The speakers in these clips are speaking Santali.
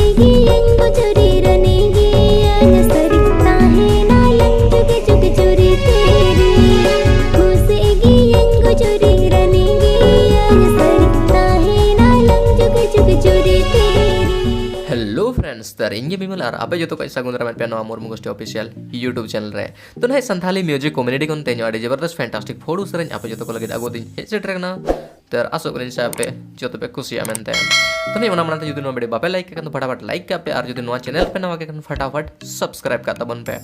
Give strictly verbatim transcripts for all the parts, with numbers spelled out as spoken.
ᱮᱜᱮᱭᱟᱹᱧ ᱜᱚᱡᱩᱨᱤ ᱨᱟᱹᱱᱤ ᱜᱮᱭᱟᱹᱧ ᱥᱟᱹᱨᱤ ᱛᱟᱦᱮᱱᱟ ᱞᱟᱝ ᱡᱩᱜᱮ ᱡᱩᱜᱮ ᱡᱩᱨᱤ ᱛᱮᱨᱮ᱾ ᱠᱩᱥᱤ ᱮᱜᱮᱭᱟᱹᱧ ᱜᱚᱡᱩᱨᱤ ᱨᱟᱹᱱᱤ ᱜᱮᱭᱟᱹᱧ ᱥᱟᱹᱨᱤ ᱛᱟᱦᱮᱱᱟ ᱞᱟᱝ ᱡᱩᱜᱮ ᱡᱩᱜᱮ ᱡᱩᱨᱤ ᱛᱮᱨᱮ᱾ Hello friends, ᱛᱟᱨ ᱤᱧ ᱜᱮ ᱵᱤᱢᱚᱞ ᱟᱨ ᱟᱯᱮ ᱡᱚᱛᱚ ᱠᱚ ᱥᱟᱹᱜᱩᱱ ᱫᱟᱨᱟᱢᱮᱫ ᱯᱮᱭᱟ ᱱᱚᱣᱟ ᱢᱩᱨᱢᱩ ᱜᱳᱥᱴᱤ official YouTube channel ᱨᱮ᱾ ᱛᱚ ᱱᱟᱦᱟᱜ ᱥᱟᱱᱛᱷᱟᱞᱤ music comedy ᱠᱷᱚᱱ ᱛᱮᱦᱮᱧ ᱟᱹᱰᱤ ᱡᱚᱵᱚᱨᱫᱚᱥᱛ fantastic ᱯᱷᱳᱲᱩ ᱥᱮᱨᱮᱧ ᱟᱯᱮ ᱡᱚᱛᱚ ᱠᱚ ᱞᱟᱹᱜᱤᱫ ᱟᱹᱜᱩ ᱫᱤᱧ ᱦᱮᱡ ᱥᱮᱴᱮᱨ ᱟᱠᱟᱱᱟ᱾ ᱛᱚ ᱟᱥᱚᱜ ᱠᱟᱹᱱᱟᱹᱧ ᱥᱮ ᱟᱯᱮ ᱡᱚᱛᱚ ᱯᱮ ᱠᱩᱥᱤᱭᱟᱜᱼᱟ ᱢᱮᱱᱛᱮ᱾ ᱛᱚ ᱱᱤᱭᱟᱹ ᱚᱱᱟ ᱢᱟᱲᱟᱝ ᱛᱮ ᱡᱩᱫᱤ ᱱᱚᱣᱟ video ᱵᱟᱯᱮ like ᱠᱟᱜ ᱠᱷᱟᱱ ᱫᱚ ᱯᱷᱟᱴᱟᱯᱷᱟᱴ like ᱠᱟᱜ ᱯᱮ, ᱟᱨ ᱡᱩᱫᱤ ᱱᱚᱣᱟ channel ᱯᱮ ᱱᱟᱣᱟ ᱜᱮ ᱠᱷᱟᱱ ᱯᱷᱟᱴᱟᱯᱷᱟᱴ subscribe ᱠᱟᱜ ᱛᱟᱵᱚᱱ ᱯᱮ᱾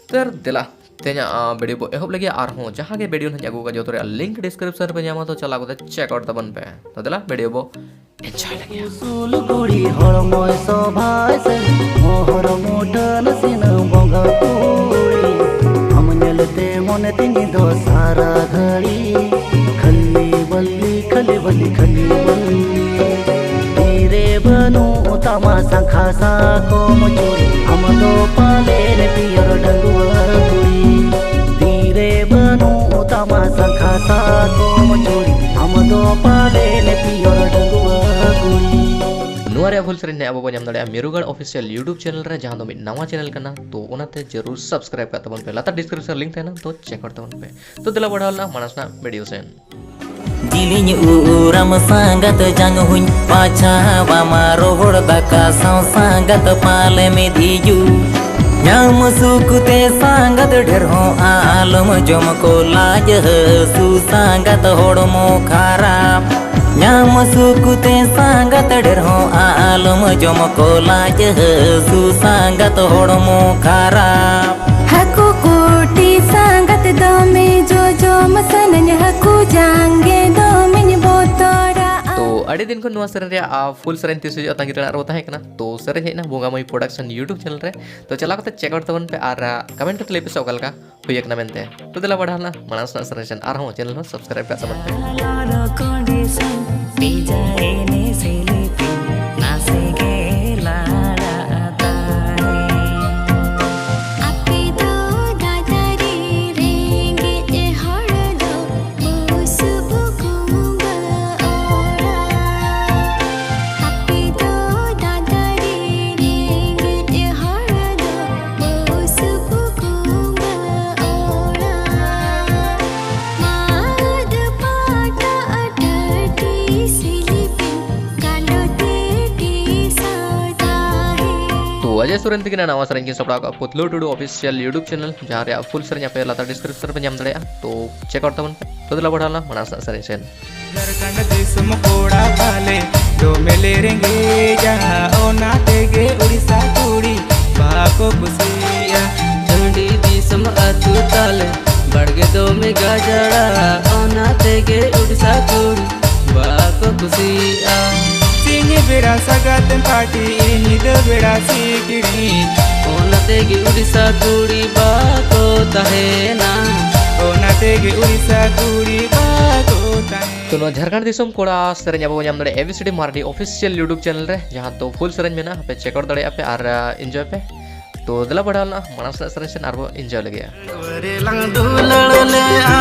ᱛᱚ ᱫᱮᱞᱟ ᱛᱮᱦᱮᱧᱟᱜ video ᱵᱚ ᱮᱦᱚᱵ ᱞᱮᱜᱮ᱾ ᱟᱨᱦᱚᱸ ᱡᱟᱦᱟᱸ ᱜᱮ video ᱱᱟᱦᱟᱜ ᱟᱹᱜᱩ ᱠᱟᱜ ᱡᱚᱛᱚ ᱨᱮᱭᱟᱜ link description ᱨᱮᱯᱮ ᱧᱟᱢᱟ, ᱛᱚ ᱪᱟᱞᱟᱣ ᱠᱟᱛᱮ check out ᱛᱟᱵᱚᱱ ᱯᱮ᱾ ᱛᱚ ᱫᱮᱞᱟ video ᱵᱚ enjoy ᱞᱮᱜᱮ᱾ ᱩᱥᱩᱞ ᱠᱩᱲᱤ ᱦᱚᱲᱢᱚᱭ ᱥᱚᱵᱷᱟᱭ ᱥᱮ, ᱢᱚᱦᱚᱨ ᱢᱩᱴᱷᱟᱹᱱ ᱥᱤᱱᱟᱹ ᱵᱚᱸᱜᱟ ᱠᱩᱲᱤ᱾ ᱟᱢ ᱧᱮᱞᱛᱮ ᱢᱚᱱᱮ ᱛᱤᱧ ᱫᱚ ᱥᱟᱨᱟ ᱜᱷᱟᱹᱲᱤ ᱠᱷᱟᱹᱞᱤ ᱵᱟᱹᱞᱤ, ᱠᱷᱟᱹᱞᱤ ᱵᱟᱹᱞᱤ, ᱠᱷᱟᱹᱞᱤ ᱵᱟᱹᱞᱤ᱾ ᱛᱤᱨᱮ ᱵᱟᱹᱱᱩᱜ ᱛᱟᱢᱟ ᱥᱟᱝᱠᱷᱟ ᱥᱟᱠᱚᱢ ᱪᱩᱲᱤ, ᱟᱢ ᱫᱚ ᱯᱟᱞᱮᱱ pure ᱰᱟᱺᱜᱩᱣᱟᱹ ᱠᱩᱲᱤ᱾ ᱛᱤᱨᱮ ᱵᱟᱹᱱᱩᱜ ᱛᱟᱢᱟ ᱥᱟᱝᱠᱷᱟ ᱥᱟᱠᱚᱢ ᱪᱩᱲᱤ, ᱟᱢ ᱫᱚ ᱯᱟᱞᱮᱱ pure ᱰᱟᱺᱜᱩᱣᱟᱹ ᱠᱩᱲᱤ᱾ ᱱᱚᱣᱟ ᱨᱮᱭᱟᱜ full ᱥᱮᱨᱮᱧ ᱟᱵᱚ ᱵᱚᱱ ᱧᱟᱢ ᱫᱟᱲᱮᱭᱟᱜᱼᱟ ᱢᱤᱨᱩᱜᱟᱲ official YouTube channel ᱨᱮ, ᱡᱟᱦᱟᱸ ᱫᱚ ᱢᱤᱫ ᱱᱟᱣᱟ channel ᱠᱟᱱᱟ᱾ ᱛᱚ ᱚᱱᱟᱛᱮ ᱡᱟᱹᱨᱩᱲ subscribe ᱠᱟᱜ ᱛᱟᱵᱚᱱ ᱯᱮ, ᱞᱟᱛᱟᱨ description link ᱛᱟᱦᱮᱱᱟ, ᱛᱚ check out ᱛᱟᱵᱚᱱ ᱯᱮ᱾ ᱛᱚ ᱫᱮᱞᱟ ᱵᱚᱲᱦᱟᱣ ᱞᱮᱱᱟ ᱢᱟᱲᱟᱝ ᱥᱮᱱᱟᱜ video ᱥᱮᱱ᱾ ᱡᱤᱞᱤᱧ ᱩᱨᱟᱢ ᱥᱟᱸᱜᱟᱛ ᱡᱟᱝ ᱦᱩᱧ ᱯᱟᱪᱷᱟᱣᱟᱢᱟ, ᱨᱚᱦᱚᱲ ᱫᱟᱠᱟ ᱥᱟᱶ ᱥᱟᱸᱜᱟᱛ ᱯᱟᱞᱮᱢ ᱤᱫᱤᱡᱩ᱾ ᱧᱟᱢ ᱥᱩᱠᱛᱮ ᱥᱟᱸᱜᱟᱛ ᱰᱷᱮᱨ ᱦᱚᱸ ᱟᱞᱚᱢ ᱡᱚᱢ ᱠᱚ, ᱞᱟᱡ ᱦᱟᱹᱥᱩ ᱥᱟᱸᱜᱟᱛ ᱦᱚᱲᱢᱚ ᱠᱷᱟᱨᱟᱯ᱾ ᱧᱟᱢ ᱥᱩᱠᱛᱮ ᱥᱟᱸᱜᱟᱛ ᱰᱷᱮᱨ ᱦᱚᱸ ᱟᱞᱚᱢ ᱡᱚᱢ ᱠᱚ, ᱞᱟᱡ ᱦᱟᱹᱥᱩ ᱥᱟᱸᱜᱟᱛ ᱦᱚᱲᱢᱚ ᱠᱷᱟᱨᱟᱯ᱾ ᱦᱟᱹᱠᱩ ᱠᱩᱴᱤ ᱥᱟᱸᱜᱟᱛ ᱫᱚᱢᱮ ᱡᱚᱡᱚᱢ ᱥᱟᱱᱟᱧ, ᱦᱟᱹᱠᱩ ᱡᱟᱝᱜᱮ ᱫᱚᱢᱮᱧ ᱵᱚᱛᱚᱨᱟᱜᱼᱟ᱾ ᱛᱚ ᱟᱹᱰᱤ ᱫᱤᱱ ᱠᱷᱚᱱ ᱱᱚᱣᱟ ᱥᱮᱨᱮᱧ ᱨᱮᱭᱟᱜ full ᱥᱮᱨᱮᱧ ᱛᱤᱥ ᱦᱤᱡᱩᱜᱼᱟ ᱛᱟᱺᱜᱤ ᱛᱟᱲᱟᱜ ᱨᱮᱵᱚ ᱛᱟᱦᱮᱸ ᱠᱟᱱᱟ᱾ ᱛᱚ ᱥᱮᱨᱮᱧ ᱦᱮᱡ ᱮᱱᱟ ᱵᱚᱸᱜᱟ ᱢᱟᱹᱭ production YouTube channel ᱨᱮ᱾ ᱛᱚ ᱪᱟᱞᱟᱣ ᱠᱟᱛᱮ check out ᱛᱟᱵᱚᱱ ᱯᱮ ᱟᱨ comment ᱠᱟᱛᱮ ᱞᱟᱹᱭ ᱯᱮ ᱥᱮ ᱚᱠᱟ ᱞᱮᱠᱟ ᱦᱩᱭ ᱟᱠᱟᱱᱟ ᱢᱮᱱᱛᱮ᱾ ᱛᱚ ᱫᱮᱞᱟ ᱵᱟᱲᱦᱟᱣ ᱞᱮᱱᱟ ᱢᱟᱲᱟᱝ ᱥᱮᱱᱟᱜ ᱥᱮᱨᱮᱧ ᱥᱮᱱ, ᱟᱨᱦᱚᱸ channel ᱦᱚᱸ subscribe ᱠᱟᱜ ᱛᱟᱵᱚᱱ ᱯᱮ᱾ ᱟᱯᱮ ᱫᱚ ᱫᱟᱫᱟ ᱨᱮ ᱨᱮᱸᱜᱮᱡ ᱦᱚᱲ ᱫᱚ ᱵᱩᱥᱩᱵ ᱠᱩᱸᱵᱟᱹ ᱚᱲᱟᱜ᱾ ᱟᱯᱮ ᱫᱚ ᱫᱟᱫᱟ ᱚᱡᱚᱭ ᱥᱚᱨᱮᱱ ᱛᱟᱹᱠᱤᱱᱟᱜ ᱱᱟᱣᱟ ᱥᱮᱨᱮᱧ ᱠᱤᱱ ᱥᱟᱯᱲᱟᱣ ᱠᱟᱜᱼᱟ ᱯᱩᱛᱞᱩ ᱴᱩᱰᱩ ᱚᱯᱷᱤᱥᱤᱭᱟᱞ YouTube ᱪᱮᱱᱮᱞ, ᱡᱟᱦᱟᱸ ᱨᱮᱭᱟᱜ ᱯᱷᱩᱞ ᱥᱮᱨᱮᱧ ᱟᱯᱮ ᱞᱟᱛᱟᱨ ᱰᱤᱥᱠᱨᱤᱯᱥᱚᱱ ᱨᱮᱯᱮ ᱧᱟᱢ ᱫᱟᱲᱮᱭᱟᱜᱼᱟ᱾ ᱛᱚ ᱪᱮᱠ ᱟᱣᱩᱴ ᱛᱟᱵᱚᱱ ᱯᱮ᱾ ᱛᱚ ᱫᱮᱞᱟ ᱵᱚᱲᱦᱟᱣ ᱞᱟᱝ ᱢᱟᱲᱟᱝ ᱥᱮᱱᱟᱜ ᱥᱮᱨᱮᱧ ᱥᱮᱱ᱾ ᱡᱷᱟᱲᱠᱷᱚᱸᱰ ᱫᱤᱥᱚᱢ ᱠᱚᱲᱟ ᱛᱟᱞᱮ ᱫᱚᱢᱮ ᱞᱮ ᱨᱮᱸᱜᱮᱡᱟ, ᱚᱱᱟ ᱛᱮᱜᱮ ᱩᱲᱤᱥᱥᱟ ᱠᱩᱲᱤ ᱵᱟᱠᱚ ᱠᱩᱥᱤᱭᱟᱜᱼᱟ᱾ ᱴᱟᱺᱰᱤ ᱫᱤᱥᱚᱢ ᱟᱹᱛᱩ ᱛᱟᱞᱮ ᱵᱟᱲᱜᱮ ᱫᱚᱢᱮ ᱜᱟᱡᱟᱲᱟ, ᱚᱱᱟ ᱛᱮᱜᱮ ᱩᱲᱤᱥᱥᱟ ᱠᱩᱲᱤ ᱵᱟᱠᱚ ᱠᱩᱥᱤᱭᱟᱜᱼᱟ᱾ ᱥᱤᱧ ᱵᱮᱲᱟ ᱥᱟᱜᱟᱛ ᱯᱟᱹᱴᱤ, ᱧᱤᱫᱟᱹ ᱵᱮᱲᱟ ᱥᱤᱠᱲᱤ, ᱚᱱᱟ ᱛᱮᱜᱮ ᱩᱲᱤᱥᱥᱟ ᱠᱩᱲᱤ ᱵᱟᱠᱚ ᱛᱟᱦᱮᱱᱟ, ᱚᱱᱟ ᱛᱮᱜᱮ ᱩᱲᱤᱥᱥᱟ ᱠᱩᱲᱤ ᱵᱟᱠᱚ ᱛᱟᱦᱮᱱᱟ᱾ ᱛᱚ ᱱᱚᱣᱟ ᱡᱷᱟᱲᱠᱷᱚᱸᱰ ᱫᱤᱥᱚᱢ ᱠᱚᱲᱟ ᱥᱮᱨᱮᱧ ᱟᱵᱚ ᱵᱚᱱ ᱧᱟᱢ ᱫᱟᱲᱮᱭᱟᱜᱼᱟ A B C D Marathi official YouTube channel ᱨᱮ, ᱡᱟᱦᱟᱸ ᱫᱚ ᱯᱷᱩᱞ ᱥᱮᱨᱮᱧ ᱢᱮᱱᱟᱜᱼᱟ, ᱟᱯᱮ ᱪᱮᱠ ᱟᱣᱩᱴ ᱫᱟᱲᱮᱭᱟᱜᱼᱟ ᱯᱮ ᱟᱨ ᱮᱱᱡᱚᱭ ᱯᱮ᱾ ᱛᱚ ᱫᱮᱞᱟ ᱵᱚᱲᱦᱟᱣ ᱞᱟᱝ ᱢᱟᱲᱟᱝ ᱥᱮᱱᱟᱜ ᱥᱮᱨᱮᱧ ᱥᱮᱱ ᱟᱨᱵᱚ ᱮᱱᱡᱚᱭ ᱞᱮᱜᱮᱭᱟ᱾ ᱨᱮᱞᱟᱝ ᱫᱩᱞᱟᱹᱲ ᱞᱮᱜᱼᱟ,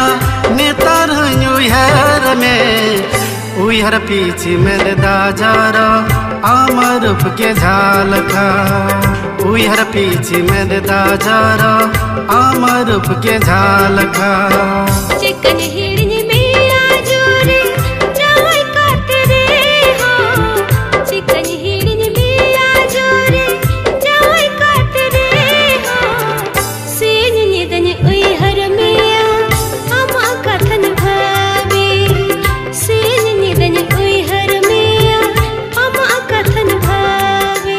ᱱᱮᱛᱟᱨ ᱦᱚᱸᱧ ᱩᱭᱦᱟᱹᱨ ᱢᱮ᱾ ᱩᱭᱦᱟᱹᱨ ᱯᱤᱪᱷᱤ ᱢᱮᱫ ᱫᱟᱡᱟᱨ ᱟᱢᱟᱜ ᱨᱩᱯ ᱜᱮ ᱡᱷᱟᱞᱠᱟ᱾ ᱩᱭᱦᱟᱹᱨ ᱯᱤᱪᱷᱤ ᱢᱮᱫ ᱫᱟᱡᱟᱨ ᱟᱢᱟᱜ ᱨᱩᱯ ᱜᱮ ᱡᱷᱟᱞᱠᱟ᱾ ᱪᱤᱠᱟᱹᱧ ᱦᱤᱲᱤᱧ ᱢᱮᱭᱟ ᱡᱩᱨᱤ ᱡᱟᱶᱟᱭ ᱠᱟᱛᱮ ᱨᱮᱦᱚᱸ᱾ ᱪᱤᱠᱟᱹᱧ ᱦᱤᱲᱤᱧ ᱢᱮᱭᱟ ᱡᱩᱨᱤ ᱡᱟᱶᱟᱭ ᱠᱟᱛᱮ ᱨᱮᱦᱚᱸ᱾ ᱥᱤᱧ ᱧᱤᱫᱟᱹᱧ ᱩᱭᱦᱟᱹᱨ ᱢᱮᱭᱟ, ᱟᱢᱟᱜ ᱠᱟᱛᱷᱟᱧ ᱵᱷᱟᱵᱮ᱾ ᱥᱤᱧ ᱧᱤᱫᱟᱹᱧ ᱩᱭᱦᱟᱹᱨ ᱢᱮᱭᱟ, ᱟᱢᱟᱜ ᱠᱟᱛᱷᱟᱧ ᱵᱷᱟᱵᱮ᱾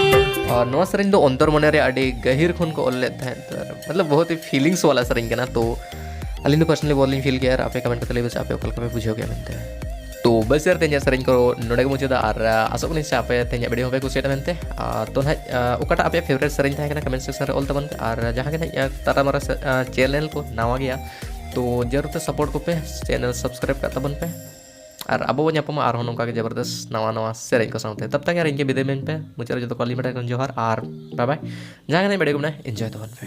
ᱟᱨ ᱱᱚᱣᱟ ᱥᱮᱨᱮᱧ ᱫᱚ ᱚᱱᱛᱚᱨ ᱢᱚᱱᱮ ᱨᱮ ᱟᱹᱰᱤ ᱜᱟᱹᱦᱤᱨ ᱠᱷᱚᱱ ᱠᱚ ᱚᱞ ᱞᱮᱫ ᱛᱟᱦᱮᱸᱫ, ᱢᱚᱛᱞᱚᱵ ᱵᱚᱦᱩᱛ ᱦᱤ ᱯᱷᱤᱞᱤᱝᱥ ᱣᱟᱞᱟ ᱥᱮᱨᱮᱧ ᱠᱟᱱᱟ᱾ ᱛᱚ ᱟᱹᱞᱤᱧ ᱫᱚ ᱯᱟᱨᱥᱚᱱᱟᱞᱤ ᱵᱚᱦᱩᱛ ᱞᱤᱧ ᱯᱷᱤᱞ ᱜᱮᱭᱟ, ᱟᱨ ᱟᱯᱮ ᱠᱚᱢᱮᱱᱴ ᱠᱟᱛᱮ ᱞᱟᱹᱭ ᱯᱮ ᱥᱮ ᱟᱯᱮ ᱚᱠᱟ ᱞᱮᱠᱟ ᱯᱮ ᱵᱩᱡᱷᱟᱹᱣ ᱜᱮᱭᱟ ᱢᱮᱱᱛᱮ᱾ ᱛᱚ ᱵᱮᱥ ᱭᱟᱨ, ᱛᱮᱦᱮᱧᱟᱜ ᱥᱮᱨᱮᱧ ᱠᱚ ᱱᱚᱰᱮ ᱜᱮ ᱢᱩᱪᱟᱹᱫᱟ, ᱟᱨ ᱟ, ᱟᱥᱚᱜ ᱠᱟᱹᱱᱟᱹᱧ ᱥᱮ ᱟᱯᱮ ᱛᱮᱦᱮᱧᱟᱜ ᱵᱷᱤᱰᱤᱭᱳ ᱦᱚᱸᱯᱮ ᱠᱩᱥᱤᱭᱟᱫᱟ ᱢᱮᱱᱛᱮ᱾ ᱟ, ᱛᱚ ᱱᱟᱦᱟᱜ, ᱟ, ᱚᱠᱟᱴᱟᱜ ᱟᱯᱮᱭᱟᱜ ᱯᱷᱮᱵᱟᱨᱮᱴ ᱥᱮᱨᱮᱧ ᱛᱟᱦᱮᱸ ᱠᱟᱱᱟ ᱠᱚᱢᱮᱱᱴ ᱥᱮᱠᱥᱚᱱ ᱨᱮ ᱚᱞ ᱛᱟᱵᱚᱱ ᱯᱮ, ᱟᱨ ᱡᱟᱦᱟᱸ ᱜᱮ ᱱᱟᱦᱟᱜ, ᱟ, ᱛᱟᱨᱟ ᱢᱟᱨᱟ ᱥᱮ, ᱟ, ᱪᱮᱱᱮᱞ ᱠᱚ ᱱᱟᱣᱟ ᱜᱮᱭᱟ, ᱛᱚ ᱡᱟᱹᱨᱩᱲ ᱛᱮ ᱥᱟᱯᱳᱨᱴ ᱠᱚᱯᱮ, ᱪᱮᱱᱮᱞ ᱥᱟᱵᱥᱠᱨᱟᱭᱤᱵ ᱠᱟᱜ ᱛᱟᱵᱚᱱ ᱯᱮ, ᱟᱨ ᱟᱵᱚ ᱵᱚᱱ ᱧᱟᱯᱟᱢᱟ ᱟᱨᱦᱚᱸ ᱱᱚᱝᱠᱟ ᱜᱮ ᱡᱚᱵᱚᱨᱫᱚᱥ ᱱᱟᱣᱟ ᱱᱟᱣᱟ ᱥᱮᱨᱮᱧ ᱠᱚ ᱥᱟᱶᱛᱮ᱾ ᱛᱟᱵ ᱛᱟᱠ ᱟᱨ ᱤᱧ ᱜᱮ ᱵᱤᱫᱟᱹᱭ ᱢᱮᱱ ᱯᱮ, ᱢᱩᱪᱟᱹᱫ ᱨᱮ ᱡᱚᱛᱚ ᱠᱚ ᱟᱹᱞᱤᱧ ᱯᱟᱦᱴᱟ ᱠᱷᱚᱱ ᱡᱚᱦᱟᱨ ᱟᱨ ᱵᱟᱭ ᱵᱟᱭ᱾ ᱡᱟᱦᱟᱸ ᱜᱮ ᱱᱟᱦᱟᱜ ᱵᱷᱤᱰᱤᱭᱳ ᱠᱚ ᱢᱮᱱᱟᱜᱼᱟ, ᱮᱱᱡᱚᱭ ᱛᱟᱵᱚᱱ ᱯᱮ᱾